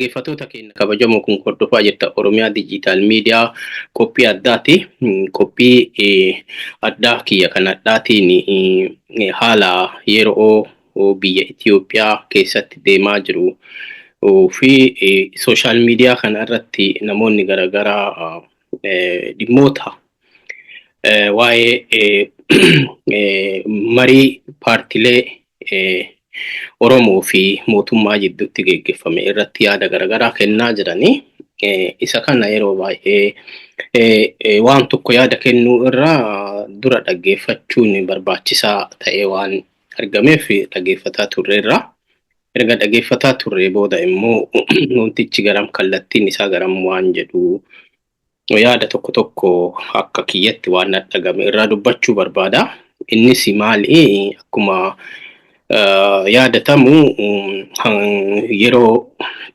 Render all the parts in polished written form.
Dhaggeeffattoota keenya kabajamoo, kun hordofaa jirta Oromiyaa Digital Media qophii addaati. Qophii addaa kiyya kan addaatiin haala yeroo biyya Itoophiyaa keessatti deemaa jiru fi social media kana irratti namoonni garaagaraa dhimmoota waa'ee marii paartilee Oromoo fi mootummaa jidduutti geggeeffame irratti yaada garaagaraa kennaa jiranii. Isa kana yeroo baay'ee waan tokko yaada kennuu irraa dura dhaggeeffachuun barbaachisaa ta'ee waan argameef dhaggeeffataa turreerra. Erga dhaggeeffataa turree booda immoo wantichi garam, kallattiin isaa garam waan jedhu yaada tokko tokko akka kiyyatti waan dhagame irraa dubbachuu barbaada. Innis maali? Akkuma yaadatamu, yeroo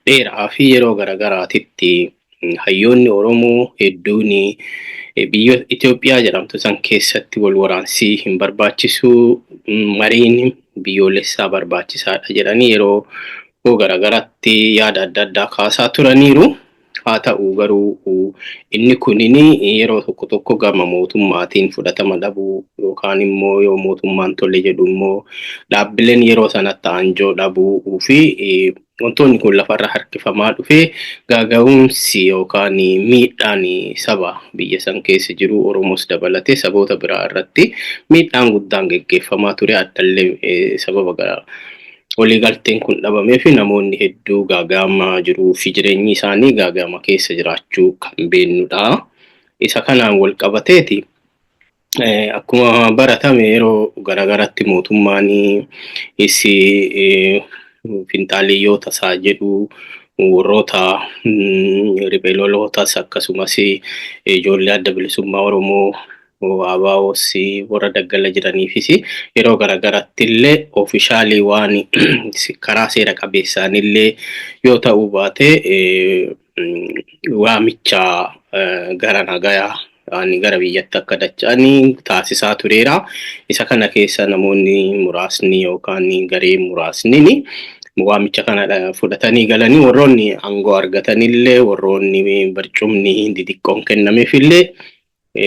dheeraa fi yeroo garaagaraatitti hayyoonni Oromoo hedduun biyya Itoophiyaa jedhamtu san keessatti wal waraansii hin barbaachisu, mariin biyyoolessaa barbaachisaadha jedhanii yeroo garaagaraatti yaada adda addaa kaasaa turaniiru. Haa ta'u garuu, inni kunini yeroo tokko tokko gama mootummaatiin fudhatama dhabuu yookaan immoo yoo mootummaan tole jedhu immoo dhaabbileen yeroo sanatti aanjoo dhabuu fi wantoonni kun lafarra harkifamaa dhufee gaaga'umsi yookaan miidhaan saba biyya san keessa jiru, Oromoos dabalatee saboota biraa irratti miidhaan guddaan geggeeffamaa ture. Addallee sababa gara waliigalteen kun dhabamee fi namoonni hedduu gaaga'amaa jiruu fi jireenyi isaanii gaaga'ama keessa jiraachuu kan beennudha. Isa kanaan wal qabateeti, akkuma baratame yeroo garaagaratti mootummaan isi finxaaliyyoota isaa jedhu, warroota riphee lolootas, akkasumas ijoollee Adda Bilisummaa Oromoo, ABOs, warra daggala jiraniifis yeroo garaagaratti illee official waan karaa seera qabeessaan illee yoo ta'uu baate waamicha gara nagayaa gara biyyatti akka dacha'anii taasisaa tureera. Isa kana keessa namoonni muraasni yookaan garee muraasni waamicha kana fudhatanii galanii, warroonni aangoo argatanillee, warroonni barcumni xixiqqoon kennameefillee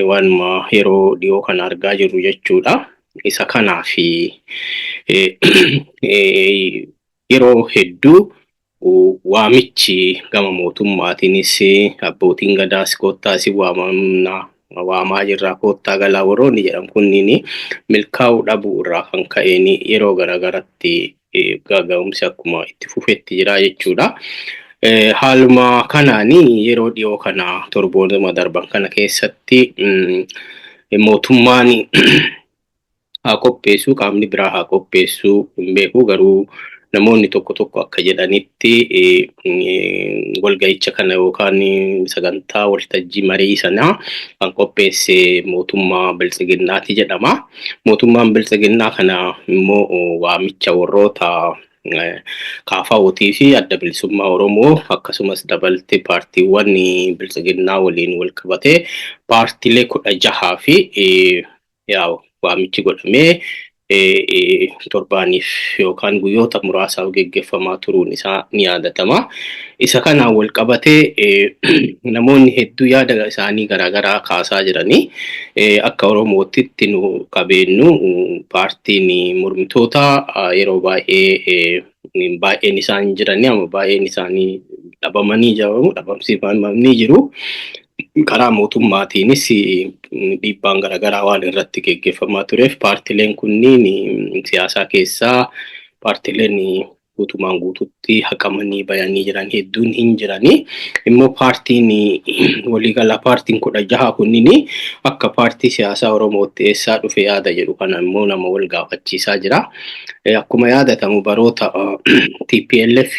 waanuma yeroo dhiyoo kana argaa jirru jechuudha. Isa kanaaf yeroo hedduu waamichi gama mootummaatiinis, abbootiin gadaas kottaas waamamna, waamaa jirraa, kottaa galaa warroonni jedhan kunniin milkaa'uu dhabuu irraa kan ka'een yeroo garaagaratti gaaga'umsi akkuma itti fufetti jira jechuudha. Haaluma kanaan yeroo dhiyoo kana, torbootuma darban kana keessatti, mootummaan haa qopheessuu, qaamni biraa haa qopheessuu hin beeku, garuu namoonni tokko tokko akka jedhanitti walga'icha kana yookaan sagantaa waltajjii marii sanaa kan qopheesse mootummaa Biltsiginnaati jedhama. Mootummaan Biltsiginnaa kana immoo waamicha warroota KFO'tii fi Adda Bilisummaa Oromoo, akkasumas dabalatee paartiiwwan Biltsiginnaa waliin wal qabatee paartiilee 16 fi yaa'u waamichi godhamee torbaaniif yookaan guyyoota muraasaaf geggeeffamaa turuun isaa ni yaadatama. Isa kanaan wal qabatee namoonni hedduu yaada isaanii garaagaraa kaasaa jiranii. Akka Oromootitti nu qabeenyu, paartiin mormitoota yeroo baay'ee baay'een isaan jiranii amma baay'een isaanii dhabamanii jiru, dhabamsiifamanii jiru. Karaa mootummaatiinis dhiibbaan garaagaraa waan irratti geggeeffamaa tureef paartileen kunniin siyaasaa keessaa paartileen guutumaan guututti haqamanii bayanii jiran hedduun hin jiranii. Immoo paartiin waliigalaa, paartiin 16 kunniin akka paartii siyaasaa Oromootti eessaa dhufe yaada jedhu kana immoo nama wal gaafachiisaa jira. Akkuma yaadatamu, baroota TPLF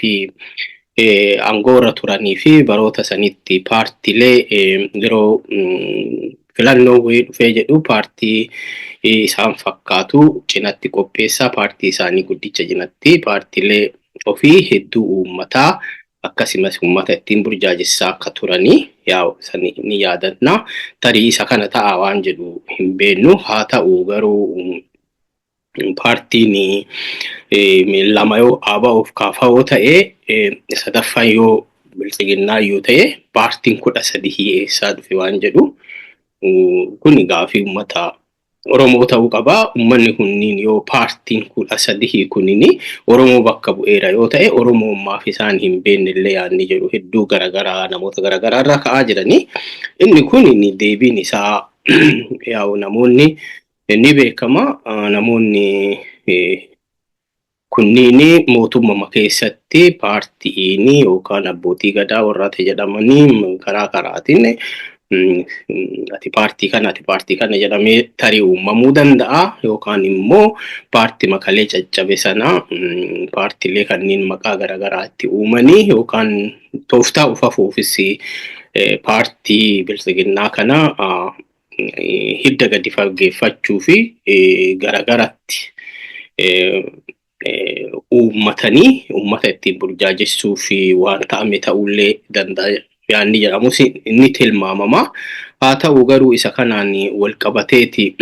aangoo irra turanii fi baroota sanitti paartiilee yeroo filannoo wayii dhufee jedhu paartii isaan fakkaatu cinatti qopheessaa, paartii isaanii guddicha cinatti paartiilee ofii hedduu uummataa, akkasumas uummata ittiin burjaajessaa akka turanii yaa ni yaadatna. Tarii isa kana ta'a waan jedhu hin beeknu. Haa ta'u garuu, paartiin lama yoo ABO'f KFO ta'e, sadaffaan yoo Biltsiginnaa yoo ta'e paartiin 13 eessaa dhufe waan jedhu kun gaafii uummata Oromoo ta'uu qaba. Uummanni kunniin yoo paartiin 13 kunniin Oromoo bakka bu'eera yoo ta'e Oromummaaf isaan hin beekne illee yaadni jedhu hedduu garaagaraa namoota garaagaraa irraa ka'aa jiranii. Inni kun deebiin isaa yaa'u namoonni ni beekama. Namoonni kunniin mootummaa keessatti paartiin yookaan abbootii gadaa warraata jedhamanii karaa karaatiin ati paartii kana ati paartii kana jedhamee tarii uumamuu danda'a yookaan immoo paartii makalee caccabe sana paartiilee kanneen maqaa garaagaraa itti uumanii yookaan tooftaa ufafuufis paartii Biltsiginnaa kana hidda gadi fageeffachuu fi garaagaratti uummatanii uummata ittiin burjaajessuu fi waan ta'ame ta'ullee danda'a yaadni jedhamus inni tilmaamama. Haa ta'u garuu isa kanaan wal qabateeti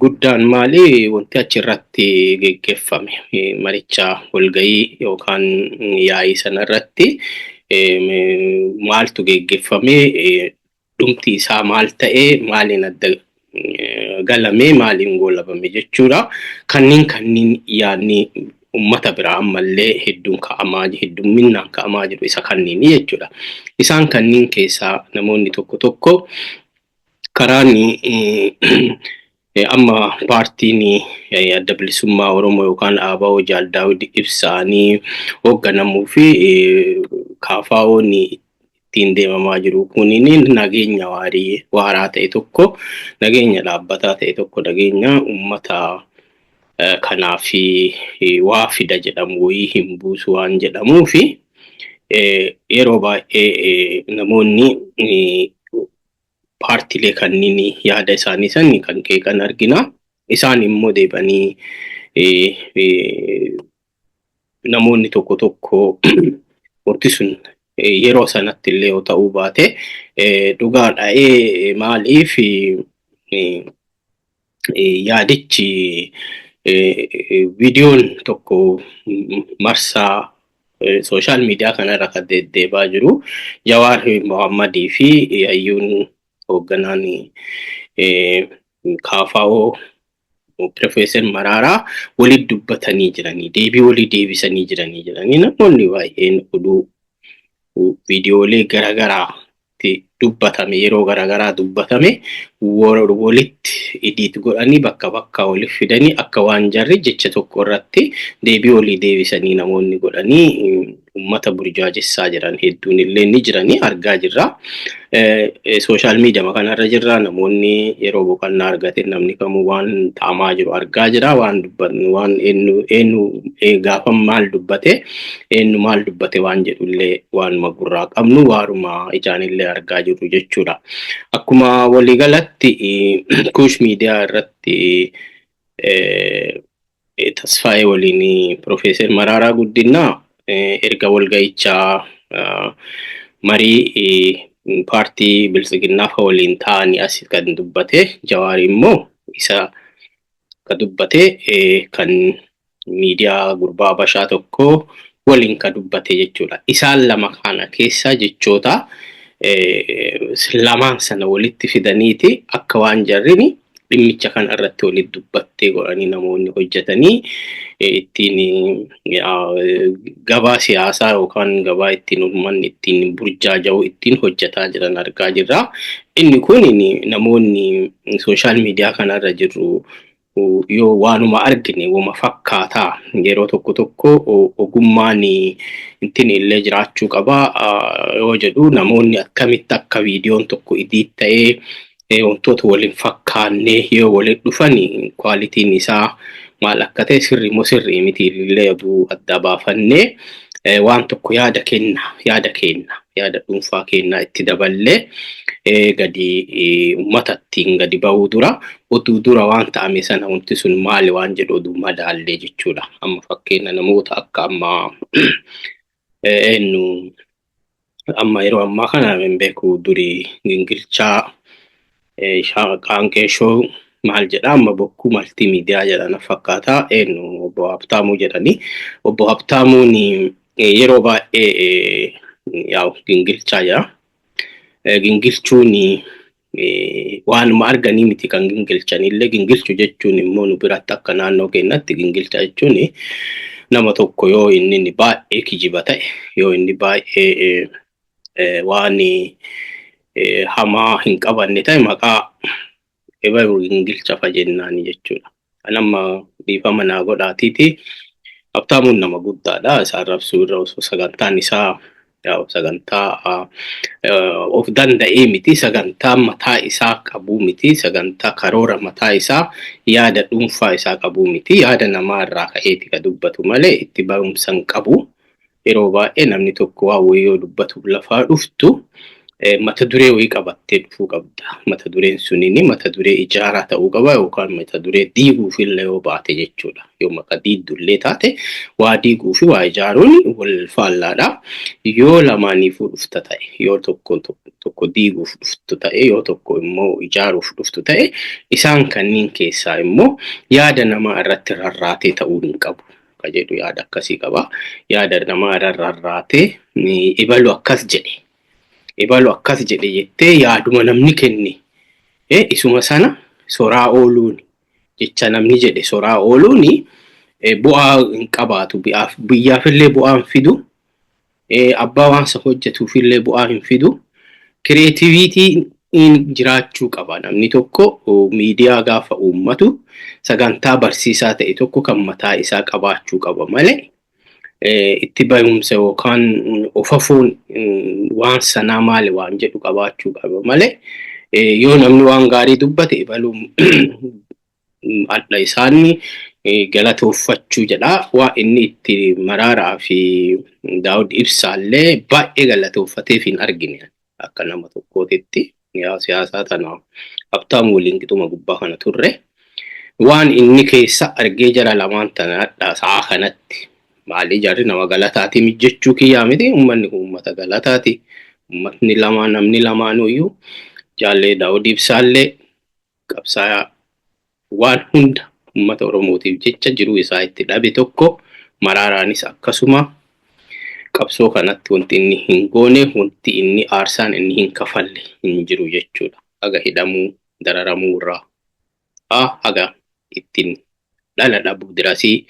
guddaan maali wanti achirratti geggeeffame maricha walgahii yookaan yaa'ii sanarratti maaltu geggeeffame, dhumti isaa maal ta'e, maaliin adda galame, maaliin goolabame jechuudha. Kanneen yaadni uummata biraa ammallee hedduun ka'amaa heddumminaan ka'amaa jiru isa kanneen jechuudha. Isaan kanneen keessaa namoonni tokko tokko karaan amma paartiin Adda Bilisummaa Oromoo yookaan ABO Jaal Daawud Ibsaanii hoogganamuu fi KFO'n ittiin deemamaa jiru kuniin nageenya waaraa ta'e tokko, nageenya dhaabbataa ta'e tokko, nageenya uummata kanaaf waa fida jedhamu wayii hin buusu waan jedhamuu fi yeroo baay'ee namoonni paartiilee kanneen yaada isaanii san kan qeeqan argina. Isaan immoo deebanii namoonni tokko tokko wanti sun yeroo sanatti illee yoo ta'uu baate dhugaadha. Maaliif yaadichi viidiyoon tokko marsaa social media kanarra kan deddeebaa jiru Jawaar Mohammadii fi hayyuun hoogganaan KFO Profeesar Maraaraa walitti dubbatanii jiranii, deebii walii deebisanii jiranii namoonni baay'een oduu viidiyoolee garaagaraatti dubbatame, yeroo garaagaraa dubbatame walitti edit godhanii bakka bakka walitti fidanii akka waan jarri jecha tokko irratti deebii walii deebisanii namoonni godhanii uummata burjaajessaa jiran hedduun illee ni jiranii argaa jirra. Social media kanarra jirra, namoonni yeroo boqonnaa argate namni kamuu waan ta'amaa jiru argaa jira, waan dubbannu waan eenyu eenyu gaafa maal dubbate, eenyu maal dubbate waan jedhullee waanuma gurraa qabnu waaruma ijaan illee argaa jirru jechuudha. Akkuma waliigalatti Kuush Miidiyaa irratti Tasfaayee waliin Profeesar Maraaraa Guddinaa erga walgahichaa marii paartii Biltsiginnaa fa waliin ta'anii as kan dubbate, Jawaar immoo isa ka dubbate kan miidiyaa gurbaa Bashaa tokko waliin ka dubbate jechuudha. Isaan lama kana keessa jechoota lamaan sana walitti fidaniiti akka waan jarrini dhimmicha kana irratti walitti dubbattee godhanii namoonni hojjetanii ittiin gabaa siyaasaa yookaan gabaa ittiin uummanni ittiin burjaaja'u ittiin hojjetaa jiran argaa jirra. Inni kun namoonni social media kanarra jirru yoo waanuma argine wama fakkaataa yeroo tokko tokko ogummaan ittiin illee jiraachuu qaba yoo jedhu, namoonni akkamitti akka viidiyoon tokko edit ta'ee wantoota waliin fakkaannee yoo waliin dhufan qualityn isaa maal akka ta'e, sirrii moo sirrii miti illee oduu adda baafannee waan tokko yaada kenna, yaada kenna, yaada dhuunfaa kennaa itti daballee gadi uummata ittiin gadi ba'uu dura oduu dura waan ta'ame sana wanti sun maali waan jedhu oduu madaallee jechuudha. Amma fakkeenya namoota akka amma eenyu amma yeroo ammaa kana hin beeku, durii gingilchaa qaanqeeshoo maal jedha, amma Bokkuu Multimedia jedhan fakkaata, eenyu, obbo Habtaamuu jedhani. Obbo Habtaamuun yeroo baay'ee Yaa'u gingilchaa jira. Gingilchuun waanuma arganii miti kan gingilchanillee. Gingilchu jechuun immoo nu biratti akka naannoo keenyatti gingilcha jechuun nama tokko yoo inni baay'ee kijiba ta'e, yoo inni baay'ee waan hamaa hin qabanne ta'e, maqaa ebalu gingilcha fa jennaani jechuudha. Kan amma dhiifama naa godhaatiiti. Habtaamuun nama guddaadha. Isaan rabsuu irra osoo sagantaan isaa sagantaa of danda'ee miti, sagantaa mataa isaa qabuu miti, sagantaa karoora mataa isaa, yaada dhuunfaa isaa qabuu miti, yaada namaa irraa ka'eeti ka dubbatu malee itti barumsa hin qabu. Yeroo baay'ee namni tokko waa wayii yoo dubbatu lafaa dhuftu mata duree wayii qabattee dhufuu qabda. Mata dureen sunini mata duree ijaaraa ta'uu qaba yookaan mata duree diiguufillee yoo baate jechuudha. Yoo maka diiddullee taate, waa diiguu fi waa ijaaruun wal faallaadha. Yoo lamaaniifuu dhufta ta'e, yoo tokko tokko diiguuf dhuftu ta'e, yoo tokko immoo ijaaruuf dhuftu ta'e, isaan kanneen keessaa immoo yaada namaa irratti rarraatee ta'uu hin qabu. Ka jedhu yaada akkasii qaba. Yaada namaa irra rarraatee ibalu akkas jedhe, ibalu akkas jedhe jettee yaaduma namni kenne isuma sana soraa ooluun, jecha namni jedhe soraa ooluun bu'aa hin qabaatu. Biyyaafillee bu'aa hin fidu. Abbaa waan isa hojjetuufillee bu'aa hin fidu. Creativityn jiraachuu qaba. Namni tokko miidiyaa gaafa uummatu sagantaa barsiisaa ta'e tokko kan mataa isaa qabaachuu qaba malee itti bahumsa yookaan ofafuun waan sanaa maali waan jedhu qabaachuu qaba malee, yoo namni waan gaarii dubbate ibaluun hadha isaanii galatooffachuu jedha. Waa inni itti Maraaraa fi Daawud Ibsaallee baay'ee galatooffateef hin argine akka nama tokkootitti. Yaa siyaasaa tana Habtaamu waliin qixuma gubbaa kana turre. Waan inni keessa argee jara lamaan tana hadha sa'a kanatti maali jarri nama galataati jechuu kiyyaa miti. Uummanni kun uummata galataati. Uummatni lamaan, namni lamaanuyyuu, jaallee Daawud Ibsaallee qabsaa'aa waan hunda uummata Oromootiif jecha jiruu isaa itti dhabe tokko, Maraaraanis akkasuma qabsoo kanatti wanti inni hin goone, wanti inni aarsaan inni hin kafalle hin jiru jechuudha. Haga hidhamuu, dararamuu irraa haga ittiin dhala dhabu dirasii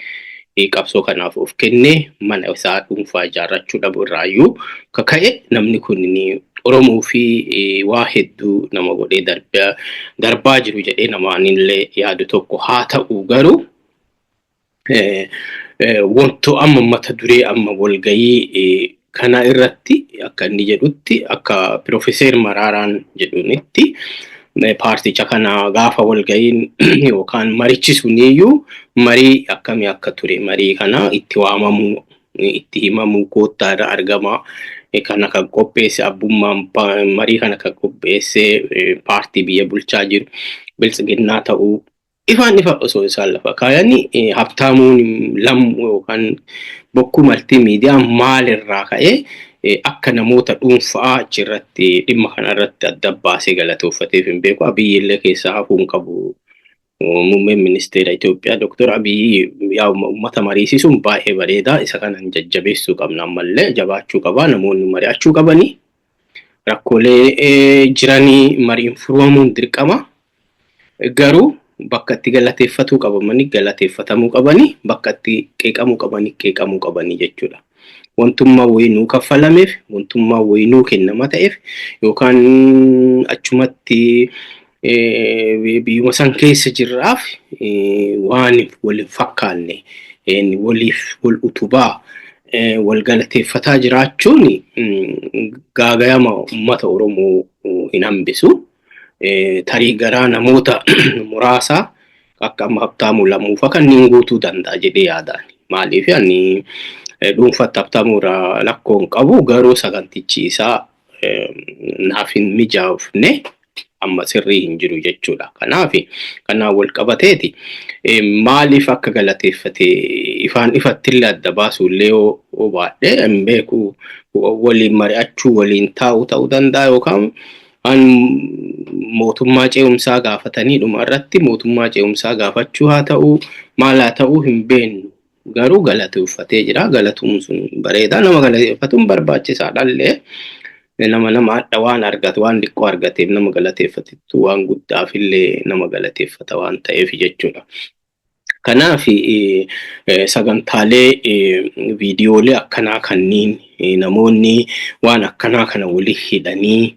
qabsoo kanaaf of kennee mana isaa dhuunfaa ijaarrachuu dhabu irraayyuu kaka'e, namni kun Oromoo fi waa hedduu nama godhee darbaa jiru jedhee namaanillee yaadu tokko haa ta'u, garuu wanto amma mata duree amma walgayii kana irratti akka inni jedhutti, akka Piroofeser Maraaraan jedhunitti, paarticha kana gaafa walgayiin yookaan marichi suniyyuu marii akkamii akka ture, marii kana itti waamamuu, itti himamuu, koottaa irra argama, kana kan qopheesse, abbummaan marii kana kan qopheesse paartii biyya bulchaa jiru Biltsiginnaa ta'uu ifaan ifa osoo isaan lafa kaayanii, Habtaamuun Lammu yookaan Bokkuu Maltii Miidiyaa maalirraa ka'ee akka namoota dhuunfaa achirratti dhimma kanarratti adda baasee galatooffateef hin beeku. Abiyyi illee keessaa hafuu hin qabu. Muummeen ministeera Itoophiyaa Dr. Abiyyi yaa uummata mariisisuun baay'ee bareeda. Isa kanan jajjabeessuu qabna, ammallee jabaachuu qaba. Namoonni mari'achuu qabanii. Rakkoolee jiranii mariin furamuun dirqama. Garuu bakka itti galateeffatuu qabamanii galateeffatamuu qabanii, bakka itti qeeqamuu qabanii qeeqamuu qabanii jechuudha. Wantummaa wayii nuu kaffalameef, wantummaa wayii nuu kennama ta'eef, yookaan achumatti biyyuma san keessa jirraaf waan wal hin fakkaanne waliif wal utubaa wal galateeffataa jiraachuun gaagayama uummata Oromoo hin hambisu. Tarii garaa namoota muraasaa akka amma Habtaamuu Lammuufa kanneen guutuu danda'a jedhee yaadaan. Maaliif, ani dhuunfatti Habtaamuu irraa rakkoo hin qabu, garuu sagantichi isaa naaf hin mijaa'ufne, amma sirrii hin jiru jechuudha. Kanaaf kanaan wal qabateeti maaliif akka galateeffate ifaan ifattillee adda baasuu illee yoo baadhe hin beeku. Waliin mari'achuu, waliin taa'uu ta'uu danda'a, yookaan an mootummaa ce'umsaa gaafatanii dhuma irratti mootummaa ce'umsaa gaafachuu haa ta'uu, maal haa ta'uu hin beeknu. Garuu galateeffatee jira. Galatuun sun bareeda. Nama galateeffatuun barbaachisaadha illee. Nama hadha waan argatu, waan xiqqoo argateef nama galateeffatettu waan guddaafillee nama galateeffata waan ta'eef jechuudha. Kanaaf sagantaalee viidiyoolee akkanaa kanneen namoonni waan akkanaa kana wali hidhanii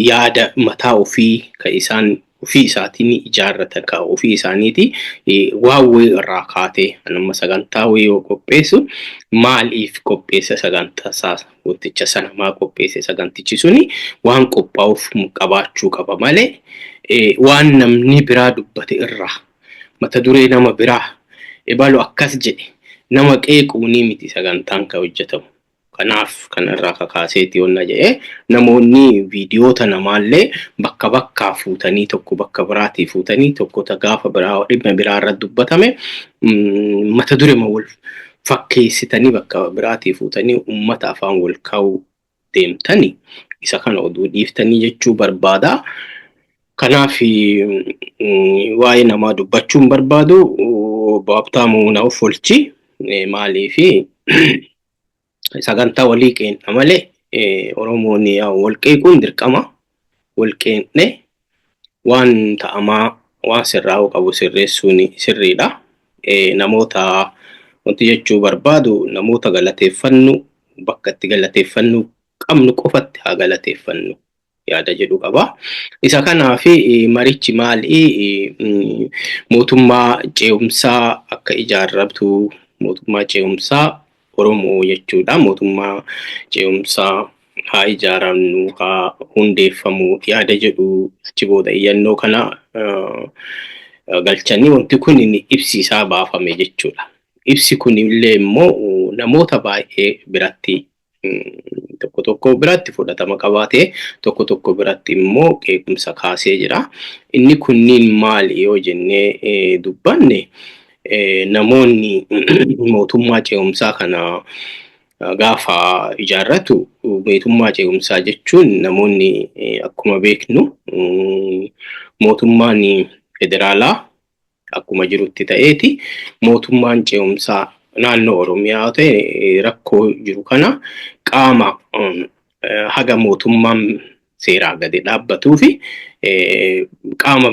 yaada mataa ofii kan isaan ofii isaatiin ijaarratan, kan ofii isaaniiti waan wayii irraa kaatee, amma sagantaa wayii yoo qopheessu maaliif qopheessa sagantaa isaa, wanticha sana maa qopheesse, sagantichi suni waan qophaa'uuf qabaachuu qaba malee waan namni biraa dubbate irraa, mata duree nama biraa, ebalu akkas jedhe, nama qeequunii miti sagantaan kan hojjetamu. Kanaaf kanarraa kakaaseeti yoonna jedhee, namoonni viidiyoota namaallee bakka bakkaa fuutanii, tokko bakka biraatii fuutanii, tokko gaafa biraa dhimma biraa irratti dubbatame mata durema wal fakkeessitanii bakka biraatii fuutanii uummata afaan wal kaa'uu deemtanii, isa kana oduu dhiiftanii jechuu barbaada. Kanaaf waa'ee namaa dubbachuun barbaadu. Obbo Habtaamuu na of olchi, maaliifi sagantaa walii qeenxa malee Oromoon wal qeequun dirqama. Wal qeenxne waan ta'amaa, waan sirraa'uu qabu sirreessuun sirriidha. Namoota wanti jechuu barbaadu, namoota galateeffannu bakka itti galateeffannu qabnu qofatti haa galateeffannu yaada jedhu qaba. Isa kanaaf marichi maali? Mootummaa ce'umsaa akka ijaarratu, mootummaa ce'umsaa Oromoo jechuudha. Mootummaa ce'umsaa haa ijaaramnu, haa hundeeffamu yaada jedhu achi booda iyyannoo kana galchanii wanti kun ibsi isaa baafame jechuudha. Ibsi kun illee immoo namoota baay'ee biratti, tokko tokko biratti fudhatama qabaatee, tokko tokko biratti immoo qeequmsa kaasee jira. Inni kunniin maali yoo jennee dubbanne, namoonni mootummaa ce'umsaa kana gaafa ijaarratu, mootummaa ce'umsaa jechuun namoonni akkuma beeknu mootummaan federaalaa akkuma jirutti ta'eeti, mootummaan ce'umsaa naannoo Oromiyaa ta'e rakkoo jiru kana qaama haga mootummaan seeraa gadi dhaabbatuu fi qaama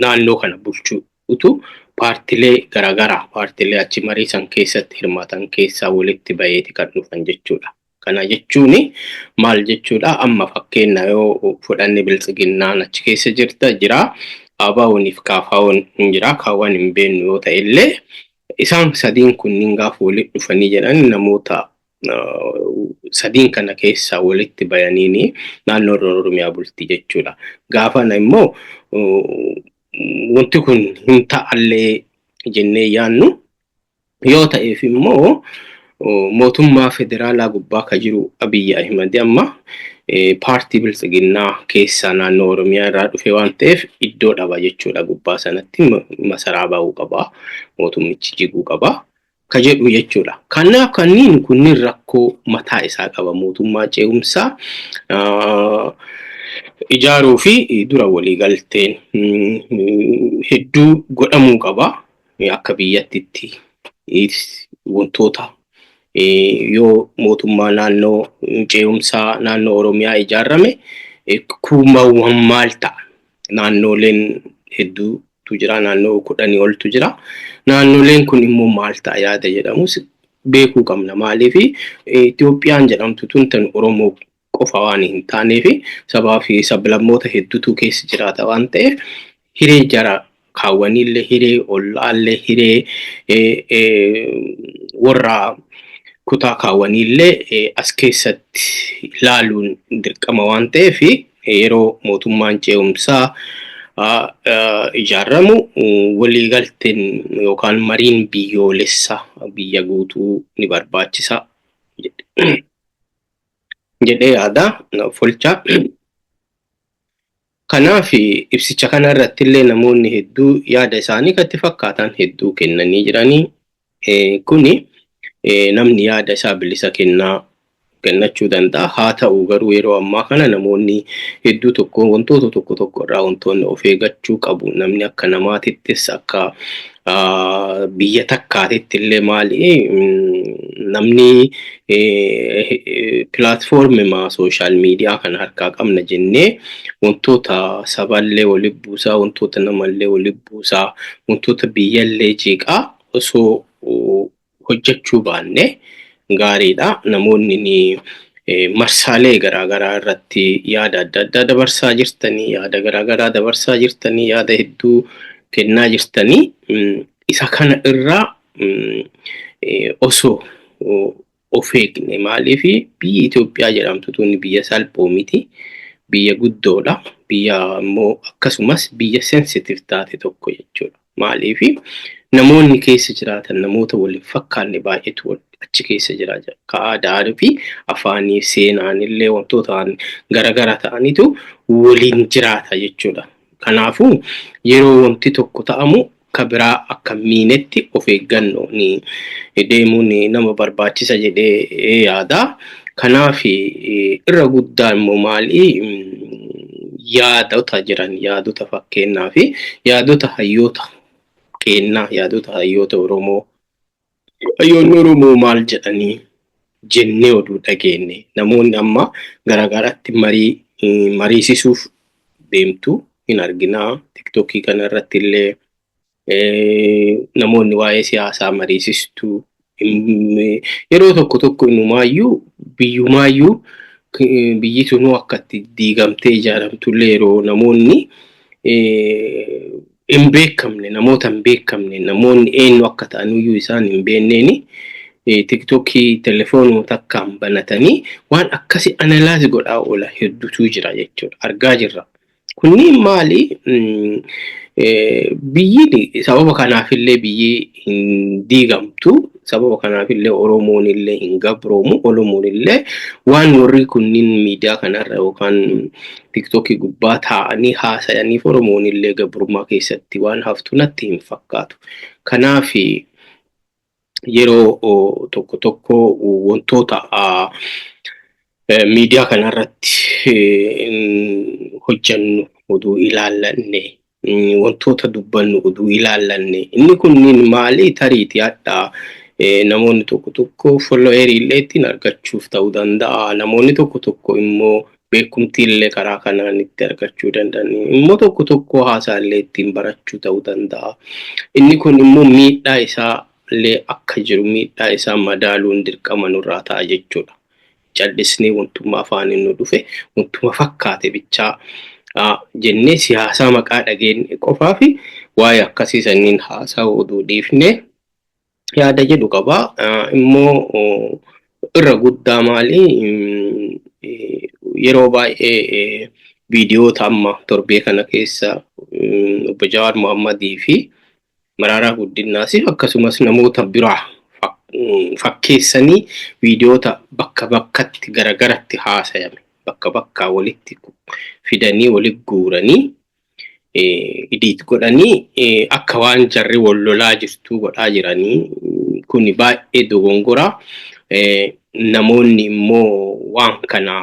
naannoo kana bulchuutu paartilee garaagaraa, paartilee achi marii san keessatti hirmaatan keessaa walitti baheeti kan dhufan jechuudha. Kana jechuun maal jechuudha? Amma fakkeenya yoo fudhanne, Biltsiginnaan achi keessa jirta jira. ABO'niif KFO'n hin jira. Kaawwan hin beeknu yoo ta'e illee, isaan sadiin kunniin gaafa walitti dhufanii jedhan, namoota sadiin kana keessaa walitti bayaniini naannoo Oromiyaa bulti jechuudha. Gaafa immoo wanti kun hin ta'allee jennee yaannu yoo ta'eef immoo, mootummaa federaalaa gubbaa ka jiru Abiyyi Ahimad amma paartii Biltsiginnaa keessaa naannoo Oromiyaa irraa dhufe waan ta'eef iddoo dhaba jechuudha. Gubbaa sanatti masaraa ba'uu qaba, mootummichi jiguu qaba ka jedhu jechuudha. Kanaaf kanneen kunniin rakkoo mataa isaa qaba. Mootummaa ce'umsaa ijaaruu fi dura waliigalteen hedduu godhamuu qaba. Akka biyyattitti wantoota yoo mootummaa naannoo ce'umsaa naannoo Oromiyaa ijaarame kuumawwan maal ta'a? Naannoleen hedduutu jira, naannoo 10 oltu jira. Naannoleen kun immoo maal ta'a yaada jedhamus beekuu qabna. Maaliif Itoophiyaan jedhamtu tun tan Oromoo qofa waan hin taaneef, sabaa fi sablammoota hedduutu keessa jiraata waan ta'eef, hiree jara kaawwanillee, hiree ollaallee, hiree warra kutaa kaawwanillee as keessatti ilaaluun dirqama waan ta'eef, yeroo mootummaan ce'umsaa ijaaramu waliigalteen yookaan mariin biyyoolessa biyya guutuu ni barbaachisa jedhee yaada folcha. Kanaaf ibsicha kana irratti illee namoonni hedduu yaada isaanii kan itti fakkaatan hedduu kennanii jiranii. Kuni namni yaada isaa bilisa kennaa kennachuu danda'a. Haa ta'u garuu yeroo ammaa kana namoonni hedduu tokko wantoota tokko tokko irraa wantoonni of eeggachuu qabu. Namni akka namaatittis akka Biyya takkaatitti illee maali namni platformima social media kana harkaa qabna jennee wantoota saballee walitti buusaa, wantoota namallee walitti buusaa, wantoota biyyallee jeeqaa osoo hojjechuu baanne gaariidha. Namoonni ni marsaalee garaagaraa irratti yaada adda addaa dabarsaa jirtanii, yaada garaagaraa dabarsaa jirtanii, yaada hedduu kennaa jirtanii, isa kana irraa osoo of eegne. Maaliif biyyi Itoophiyaa jedhamtu tun biyya salphoo miti. Biyya guddoodha. Biyya immoo akkasumas biyya sensitive taate tokko jechuudha. Maaliif namoonni keessa jiraatan namoota waliin fakkaanne baay'eetu achi keessa jira. Ka aadaa fi afaanii seenaan illee wantoota garaagara ta'anitu waliin jiraata jechuudha. Kanaafuu yeroo wanti tokko ta'amu ka biraa akka miinetti of eeggannoo ni deemuun nama barbaachisa jedhee yaada. Kanaaf irra guddaa immoo maali yaadota jiran, yaadota fakkeenyaa fi yaadota hayyoota kennaa, yaadota hayyoota Oromoo, hayyoonni Oromoo maal jedhanii jennee oduu dhageenye, namoonni amma garaagaraatti marii mariisisuuf deemtu hin arginaa. TikTokii kana irratti illee namoonni waa'ee siyaasaa mariisistuu yeroo tokko tokko inumaayyuu biyyumaayyuu biyyi tunuu akka itti diigamtee ijaaramtullee yeroo namoonni hin beekamne, namoota hin beekamne, namoonni eenyu akka ta'aniyyuu isaan hin beekneeni TikTokii telefoonuma takkaan banatanii waan akkasi analyze godhaa oola hedduutu jira jechuudha. Argaa jirra. Kunniin maali? Biyyi sababa kanaafillee biyyi hin diigamtu. Sababa kanaafillee Oromoon illee hin gabroomu. Oromoon illee waan warri kunniin miidiyaa kanarra yookaan TikTokii gubbaa taa'anii haasayaniif Oromoon illee gabrummaa keessatti waan haftu natti hin fakkaatu. Kanaaf yeroo tokko tokko wantoota miidiyaa kanarratti hojjannu oduu ilaallanne, wantoota dubbannu oduu ilaallanne, inni kunniin maali tariitii hadhaa namoonni tokko tokko followerii illee ittiin argachuuf ta'uu danda'a. Namoonni tokko tokko immoo beekumtii illee karaa kanaan itti argachuu danda'an. Immoo tokko tokko haasaa illee ittiin barachuu ta'uu danda'a. Inni kun immoo miidhaa isaa illee akka jiru miidhaa isaa madaaluun dirqama nurraa ta'a jechuudha. Callisnee wantummaa afaaniin nu dhufe, wantuma fakkaate bichaa jennee siyaasaa maqaa dhageenye qofaa fi waa'ee akkasii sanniin haasaa oduu dhiifnee yaada jedhu qaba. Immoo irra guddaa maali yeroo baay'ee viidiyoota amma torbee kana keessa obbo Jawaar Mohammadii fi Maraaraa Guddinaas akkasumas namoota biraa fakkeessanii viidiyoota bakka bakkatti garagaratti haasayame bakka bakkaa walitti fidanii walitti guuranii edit godhanii akka waan jarri wal lolaa jirtuu godhaa jiranii, kuni baay'ee dogongoraa. Namoonni immoo waan kana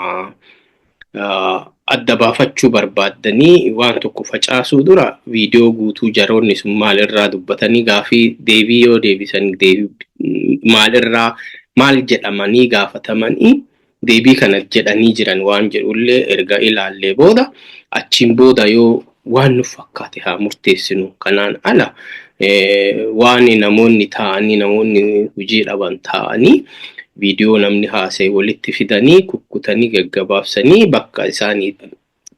adda baafachuu barbaaddanii waan tokko facaasuu dura viidiyoo guutuu jaroonni sun maalirraa dubbatanii, gaafii deebii yoo deebisan deebii maalirraa maal jedhamanii gaafatamanii deebii kana jedhanii jiran waan jedhullee erga ilaallee booda, achiin booda yoo waan nu fakkaate haa murteessinu. Kanaan ala waan namoonni taa'anii, namoonni hojii dhaban taa'anii viidiyoo namni haasa'e walitti fidanii kukkutanii gaggabaabsanii bakka isaanii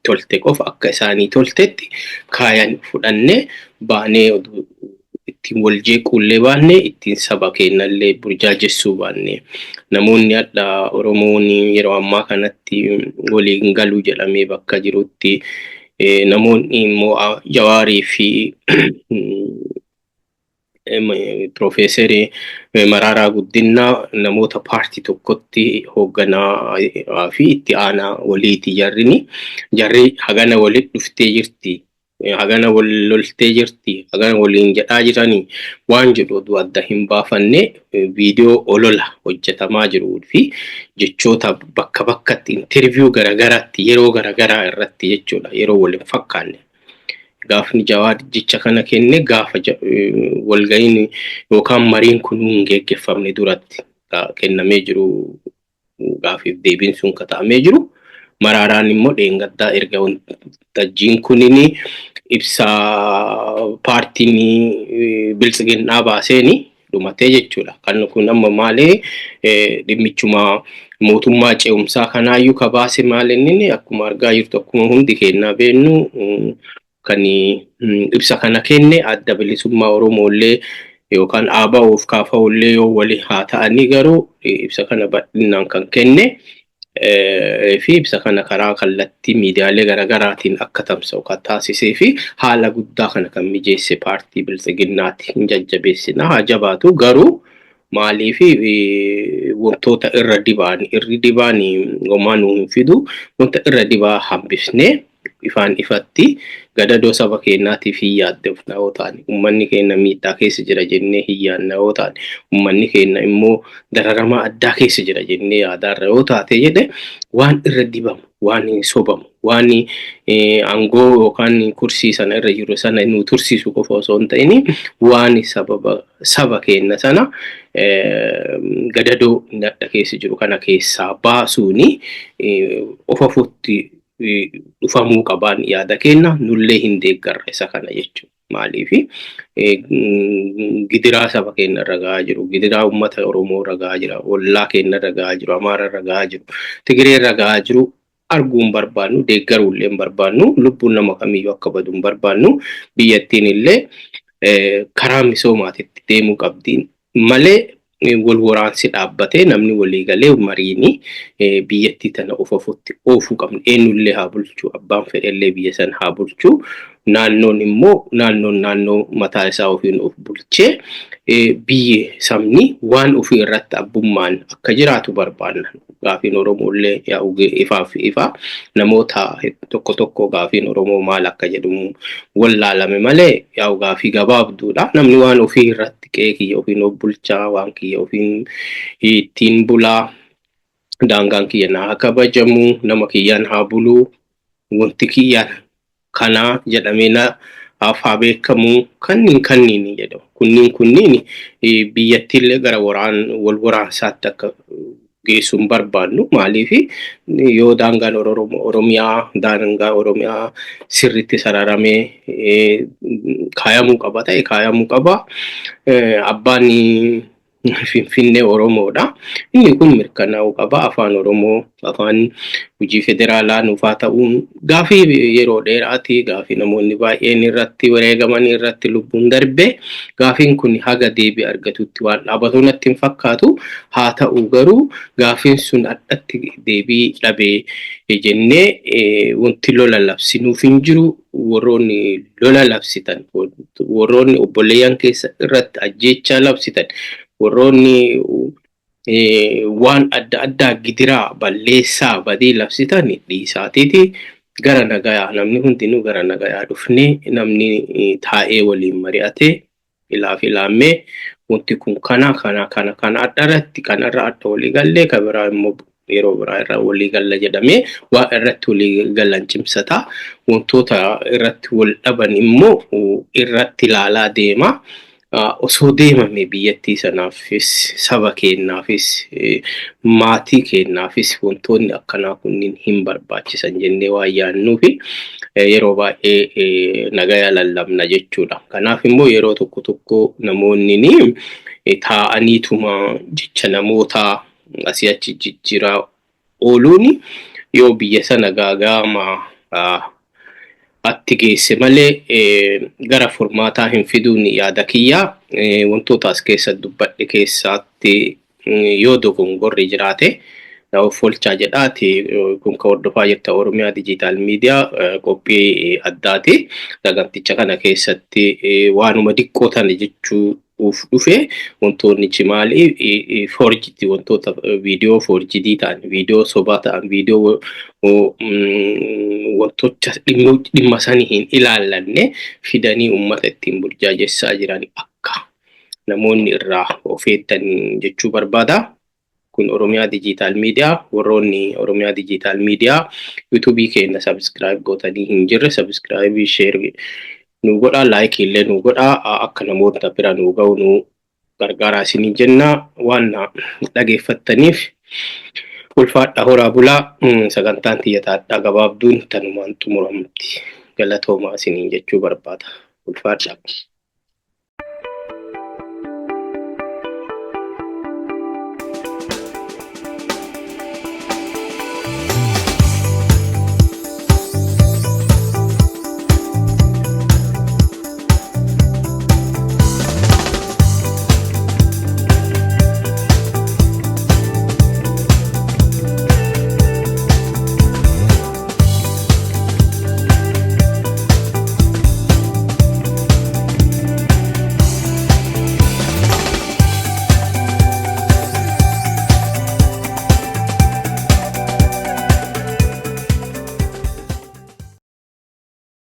tolte qofa akka isaanii toltetti kaayan fudhannee baanee ittiin wal jeequullee baanne, ittiin saba keenyallee burjaajessuu baanne, namoonni hadha Oromoon yeroo ammaa kanatti waliin galuu jedhamee bakka jirutti namoonni immoo Jawaarii fi Piroofeesarii Maraaraa Guddinaa namoota paartii tokkotti hoogganaa fi itti aanaa waliiti jarrini. Jarri hagana walitti dhuftee jirti. Hagana wal loltee jirti. Hagana waliin jedhaa jiranii waan jedhu oduu adda hin baafanne viidiyoo olola hojjetamaa jiruu fi jechoota bakka bakkatti interview garagaraatti yeroo garagaraa irratti jechuudha, yeroo wal hin fakkaanne. Gaafni Jawaar jecha kana kenne gaafa walga'iin yookaan mariin kun hin geggeeffamne duratti kennamee jiru, gaafiif deebiin sun kata'amee jiru. Maraaraan immoo dheengaddaa erga waltajjiin kunini ibsa paartiin biltsiginnaa baaseeni dhumatee jechuudha. Kan kun amma maalee dhimmichuma mootummaa ce'umsaa kanaayyuu ka baase maal inni akkuma argaa jirtu, akkuma hundi kennaa beennu, kan ibsa kana kenne Adda Bilisummaa Oromoollee yookaan ABO'f KFO'llee yoo wali haa ta'anii, garuu ibsa kana bal'inaan kan kenne fi ibsa kana karaa kallattii miidiyaalee garaagaraatiin akka tamsa'u kan taasisee fi haala guddaa kana kan mijeesse paartii biltsiginnaati. Hin jajjabeessina, haa jabaatu, garuu maaliif wantoota irra dibaan irri dibaan homaa nuu hin fidu. Wanta irra dibaa hambifnee ifaan ifatti gadadoo saba keenyaatiif hin yaaddofna yoo ta'an, uummanni keenya miidhaa keessa jira jennee hin yaadna yoo ta'an, uummanni keenya immoo dararamaa addaa keessa jira jennee yaadaarra yoo taate jedhe, waan irra dibamu, waan hin sobamu, waan aangoo yookaan kursii sana irra jiru sana nu tursiisu qofa osoo hin ta'in, waan sababa saba keenya sana gadadoo nadha keessa jiru kana keessaa baasuuni of afutti dhufamuu qabaan yaada kenna. Nullee hin deeggarra isa kana jechuudha. Maaliif gidiraa saba keenya irra gahaa jiru, gidiraa uummata Oromoo irra gahaa jira, ollaa keenya irra gahaa jiru, Amaara irra gahaa jiru, Tigiree irra gahaa jiru arguu hin barbaannu, deeggaruu illee hin barbaannu, lubbuun nama kamiyyuu akka badu hin barbaannu. Biyyattiin illee karaa misoomaatitti deemuu qabdi malee, wal waraansi dhaabbatee namni walii galee mariini biyyattii tana of ofutti oofuu qabna. Eenyullee haa bulchu, abbaan fedhellee biyya sana haa bulchu. Naannoon immoo naannoon naannoo mataa isaa ofiin of bulchee biyyi sabni waan ofii irratti abbummaan akka jiraatu barbaanna. Gaafiin Oromoollee ifaaf ifa, namoota tokko tokko gaafiin Oromoo maal akka jedhamu wallaalame malee, yaa'u gaafii gabaabduudha. Namni waan ofii irratti qe'ee kiyya ofiin of bulchaa, waan kiyya ofiin ittiin bulaa, daangaan kiyya naa haa kabajamu, nama kiyyaan haa buluu, wanti kiyya kanaa jedhamee na haa beekamu, kanniin kanniin jedhamu. Kunniin kunniin biyyattiillee gara waraan wal waraansaatti akka geessuu hin barbaannu. Maaliif yoo daangaan Oromiyaa, daangaa Oromiyaa sirriitti sararamee kaayamuu qaba ta'e, kaayamuu qaba. Abbaan Finfinnee Oromoodha. Inni kun mirkanaa'uu qaba. Afaan Oromoo afaan hojii federaalaa nuufaa ta'uun gaafii yeroo dheeraati. Gaafii namoonni baay'een irratti wareegaman, irratti lubbuun darbe. Gaafiin kun haga deebii argatutti waan dhaabatu natti hin fakkaatu. Haa ta'u garuu gaafiin sun addatti deebii dhabee jennee wanti lola labsinuuf hin jiru. Warroonni lola labsitan, warroonni obboleeyyan keessa irratti ajjeechaa labsitan, warroonni waan adda addaa gidiraa balleessaa badii labsitan dhiisaatiiti gara nagayaa, namni hundinuu gara nagayaa dhufnee, namni taa'ee waliin mari'atee ilaaf ilaammee, wanti kun kana kana kana kana adda irratti kanarra adda walii gallee, kan biraa immoo yeroo biraa irra walii galla jedhamee waa irratti walii galan cimsata. Wantoota irratti wal dhaban immoo irratti ilaalaa deema. Osoo deemame biyyattii sanaafis, saba keenyaafis, maatii keenyaafis wantoonni akkanaa kunniin hin barbaachisan jennee waan yaadnuufi yeroo baay'ee nagaya lallabna jechuudha. Kanaaf immoo yeroo tokko tokko namoonni ni taa'aniituma jecha namoota asii achi jijjiiraa ooluun yoo biyya sana gaaga'ama atti geesse malee gara furmaataa hin fiduun yaada kiyyaa. Wantoota as keessa dubbadhe keessaatti yoo dogongorri jiraate of oolchaa jedhaati. Kun kan hordofaa jirta Oromiyaa Digital Media qophii addaati. Saganticha kana keessatti waanuma diqqoo tana jechuuf dhufe. Wantoonni maali, forged wantoota viidiyoo forged ta'an, viidiyoo sobaa ta'an, viidiyoo wantoota dhimma sanii hin ilaallanne fidanii uummata ittiin burjaajessaa jiran akka namoonni irraa of eeggan jechuu barbaada. Kun Oromiyaa Digital Media. Warroonni Oromiyaa Digital Media YouTubeii keenya subscribe gootanii hin jirre, subscribeii, share nu godhaa, likeii illee nu godhaa, akka namoota bira nu ga'u nu gargaaraa isinii jenna. Waan dhageeffattaniif ulfaadha, horaa bulaa. Sagantaan tiyyataadhaa gabaabduun tanumaan xumuramti. Galatoomaa isiniin jechuu barbaada. Ulfaadha.